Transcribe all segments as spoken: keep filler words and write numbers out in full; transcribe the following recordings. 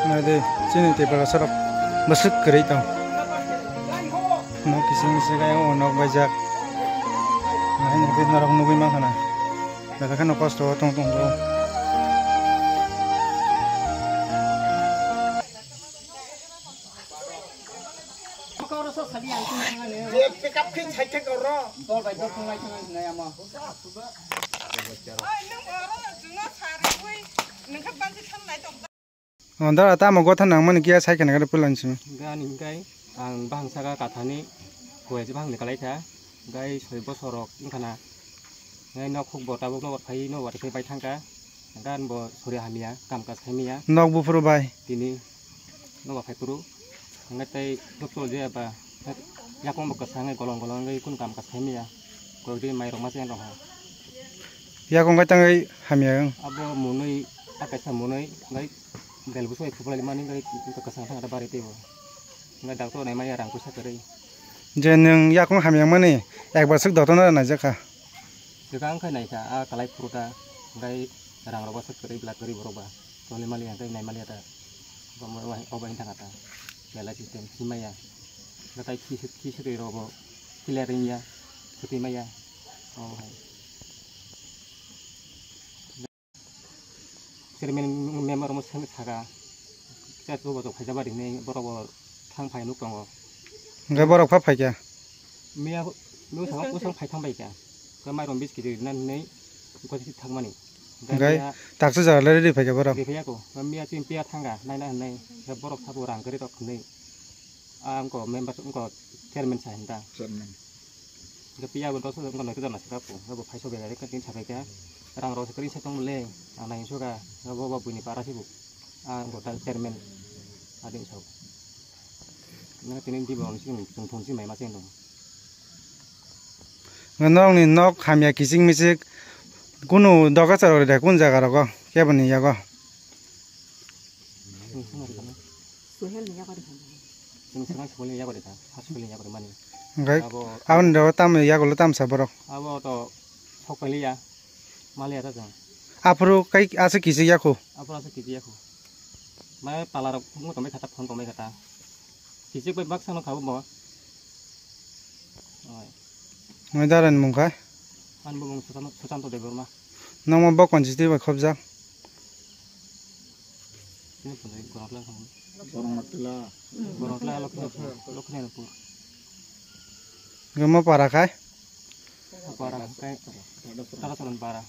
Naidi, chini Tiprasa rok bwswk kwrwi tong. Nok kising kising khe o nok baijak. Nahini norok nugwi mankha na. Belai kheno kosto o tong tong bro. O, da, tamo gotha nangmani kiya sai khna gada pulan simi. Gani hingkai ang bahang saka kathani kuwai se bahang ni kalai kha. Gai soi bosor rok wngkha na. Gai nok khuk bo tabuk nok phai no wari khe bai thangka. Gan bo sori hamya, kam kaj khai maya. Nok buphuru bai. Tini nok phai phuru. Hingke tei nok chol je ba. Yakung bo kwsang golong golong gai kun kam kaj khai maya. Koi di mai rok ma chen rok ha. Yakung gai tangwi hamya ang. Abo munui, ta kaisa munui, gai del busoi khupulai mani gai kwsang thang ada bari tebo. Gai doctor nai maya rang puisa kwrwi. Je nwng yakung hamya mani, ekbar swk doctor no naijak kha. Swkang khai naikha, a kalai phuru ta, gai rang rok ba swk kwrwi bla kwrwi borok ba. Toli mali hingke nai mali ta. Obo wai, obo wai thang ta. Belai system, himaya. Gatai khi, khi swk rok bo, clear wngya, swtwi maya. Obo hai. Chairman member mo seng saka, kisa chubachu phaisa bari hinwi borok bo thang phai nuk tongo. Hingke borok pha phaikha? Miya, miya saka usang phai thang baikha. Khe mairum bis kiji rina hinwi gosi thangmani. Hingke taksa jara le riri phaikha borok? Riri phaikha ko. Miya chini piya thangkha, naina hinwi. Khe borok sabo rang kwrwi rok hinwi. A wngkha member wngkha chairman sa hinda. Chairman. Hingke piya bo dos hajar wngkha noito jana saka po. Hingke bo phaiso bera rek tin sabai kha. Rang rok se kwrwi se tong le. Ang nai suka. Hingke bo bo buini para se bo. A wngkha ta chairman. A din sok. Nang tini di bo ang sing chung thung si mai ma sing dong. Nokni nok hamya kiching michik kunu doga charo de kun jaga rogo keboni yago. Chwng swkang sukuli yago de kha, ha sukuli yago de mani. Hingke abo aboni rogo tam yago lo tamsa borok. Abo to sok pailiya, maliya ta jang. Aphuru kai asa kisi yaku. Aphuru asa kisi yaku. Mai pala rok mo tomai khata phone tomai khata. Kijik bai baksa no khabo bo. Oi. Ngai daran mung khai? An bo mung Susan-, Susanto Debbarma. Nangma bo konjiti bai khobjak. Tini punjai Gorotla khamo. Gorotla. Gorotla Lokhinapur, Lokhinapur. Gama para khai? Para khai. Tata Saran para.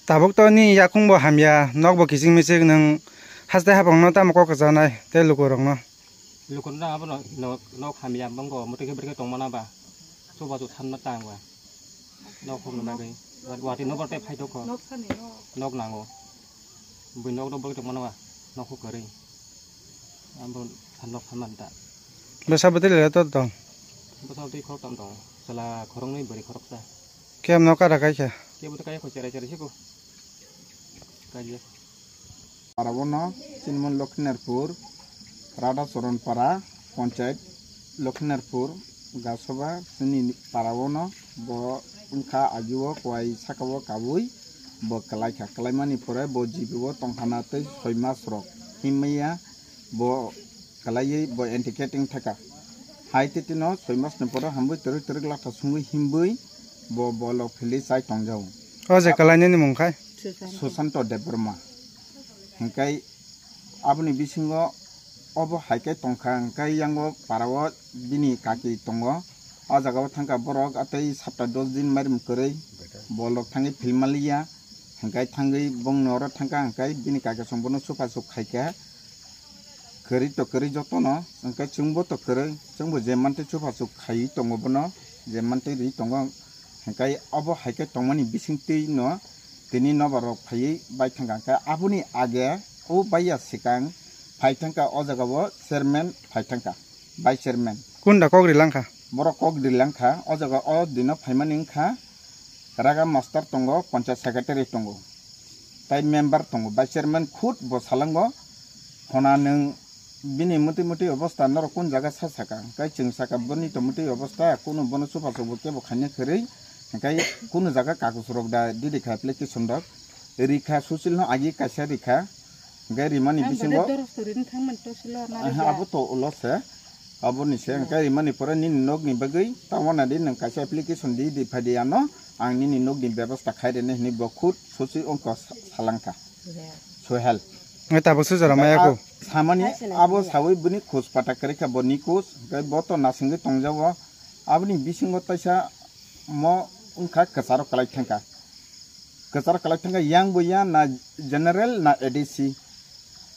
Tabuk to ni yakung bo hamya, nok bo kiching michik, nwng haste hapang no tamo kok kwchanai tei luku rok no. Luku no abono nok, nok hamya bangko muti khe bwrwi khe tongmana ba. Chubachu thanma tang ba. Nok hokna bagwi. Watwi nok tei phai dokho. Nok nango. Bui nok rok bagwi tongmana ba. Nok hok kwrwi. Abo than nok thanma ta. Bwsa bwtwi le to tong. Bwsa bwtwi khorok tam tongo. Chwla khoroknwi bwrwi khoroksa. Khe no kara kai khe? Kebo to kaya ko cherai cherai siko. Kaya. Para bono sinimon Lokhinarpur, Radha Charan para, Panchayat Lokhinarpur, Gasoba, sini para bono bo wngkha agio kwai sakao kabui bo kwlai kha. Kwlaimani pore bo G B o tongkhana tei soi mas rok himya bo kwlaiwi bo indicating thaka. Hai titino soi masni pore hambui twrwk twrwk latha sungwi himbui bo bolok philwi chai tongjao. O je kwlainani mung khai? Susanto Debbarma. Hingkai aboni bisingo obo hai khe tongkha, hingkai yango parao bini kaki tongo. O jagao thangkha borok, atei sapta dos din mairum kwrwi bolok thangwi philmaliya. Hingkai thangwi bongni oro thangkha, hingkai bini kaki song bono supha sup khaikha. Kwrwi to kwrwi jotono, hingke chwngbo to kwrwi, chwngbo je mantwi chupha chuk khaiwi tongo bono, je mantwi rwi tongo, hingke obo hai khe tongmani bisingtwi no tini nobar rok phaiwi bai thangkha, hingke aboni age o baiya swkang phai thangkha, o jaga o chairman phai thangkha, vice chairman. Kunda kok ri langkha? Borok kok ri langkha, o jaga o dino phaimani wngkha. Raga master tongo, panchayat secretary tongo, tai member tongo, vice chairman khud bo salango, hona nwng bini mwtwi mwtwi obostha norok kun jaga sa saka, kai chwng saka boni to mwtwi obostha, kunu bono chupa chubu kebo khaina kwrwi, kai kunu jaga kagus rok da didi kha application rok rikha, susil no agi kaisa rikha. Hwnkhe rimani bisingo, aha, abo to ulo se. Aboni se hwnkhe rimani pore nini nokni bagwi tamo nadi nwng kaisa application di, di phai di ano, ang nini nokni bebosta khai rwna hinwi bo khud sosi ongko sa-, salangkha. Sohel. Ngai tabuk se jora maya ko. Samani abo sawi bini khus pata kwrwi kha, bo ni khus, hwnkhe bo to nasingwi tongjago. Aboni bisingo taisa mo wngkha kwcharo kwlai thangkha. Kwcharo kwlai thangkha, yang bo ya na general na A D C.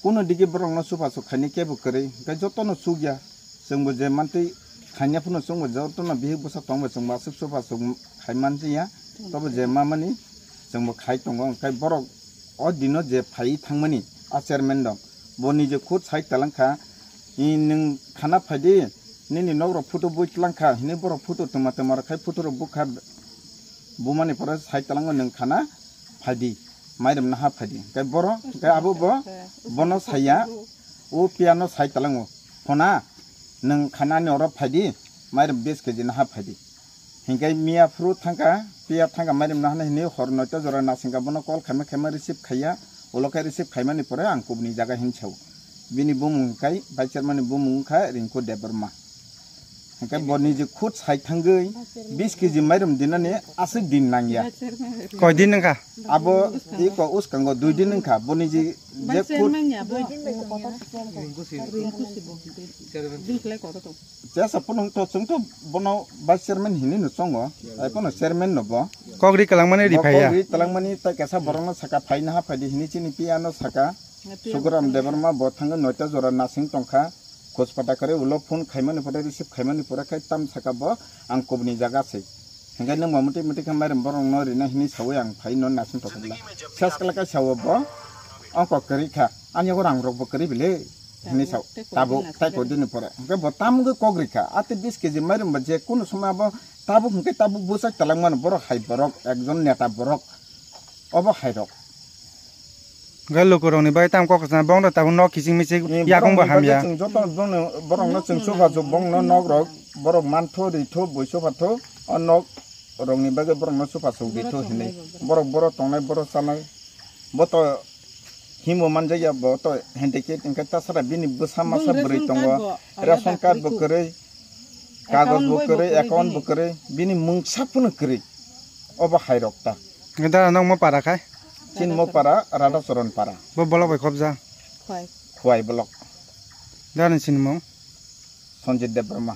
Kuno digi borokno supha suk khaini kebo kwrwi, hwnkhe jotono sukya. Chwngbo je mantwi khaina phano chwngbo jotono bihik bwsa tongbo chwngbo aswk supha suk khai manjaya. Tobo je mamani chwngbo khai tongo, hwnkhe borok o dino je phaiwi thangmani a chairman rok, bo nije khud sai talangkha, "I nwng khana phaidi, nini nok rok photo bui tlangkha," hinwi borok photo twma twma rok khai photo rok bukha. Bumani pore sai talango, "Nwng khana phaidi, mairum naha phaidi." Hwnkhe boro, hwnkhe abo bo, bono saya, o piano sai talango, "Phona, nwng khana ani oro phaidi, mairum bish K G naha phaidi." Hingke miya phuru thangka, piya thangka mairum nahana hinwi hor noita jora nasingka bono call khaima khaima receive khaiya, ulo khe receive khaimani pore ang kubuni jaga hin sao. Bini bumung kai, vice chairman ni bumung kha Rinku Debbarma. Hingke bo niji khud sai thangwi bish K G mairum dinani aswk din nangya. Koi din wngkha? Abo iko uskango dui din wngkha, bo niji je khud Jesa phunung to chwng to bono vice chairman hinwi no chongo, tai phano chairman no bo. Kok ri kwlangmani ri phaiya. Kok ri kwlangmani tai kaisa borokno saka, "Phai naha phaidi," hinwi chini piya no saka. Suguram Debbarma bo thangwi noita jora nasing tongkha. Khospata kwrwi ulo phone khaimani pore, receive khaimani pore khai tam saka bo, "Ang kubuni jaga se." Hingke nwng bo mwtwi mwtwi khe mairum borokno rina hinwi sawi ang phai no nasing tongkha. Sas kala kai sao bo, "Ongkho kwrwi kha, ani yago rang rok bo kwrwi bile," hinwi sao. Tabuk tai koi dini pore. Hingke bo tam wngwi kok rikha. Ate bish K G mairum ba je kunu somoi abo tabuk hingke tabuk bwsai talangmano borok hai borok, ekjon neta borok. Obo hai rok. Hingke lukurokni bai tam kok kwchang bongno tabuk nok kiching miching yakung bo hamya. Chwng joto bongno, borokno chwng supha suk bongno nok rok, borok mantho ritho bui supha tho, o nok rokni bagwi borokno supha suk ritho hinwi. Borok, borok tongnai, borok chanai. Bo to himo manjakya, bo to handicap hingke, tasara bini bwsa masa bwrwi tongo, ration card bo kwrwi, kagoj bo kwrwi, account bo kwrwi, bini mungsa phano kwrwi. Obo hai rok ta. Dara nokmo para khai? Chini mo para, Radhacharan para. Bo bolok bai khobja? Khwai. Khwai bolok. Dara ni sinimung? Sanjit Debbarma.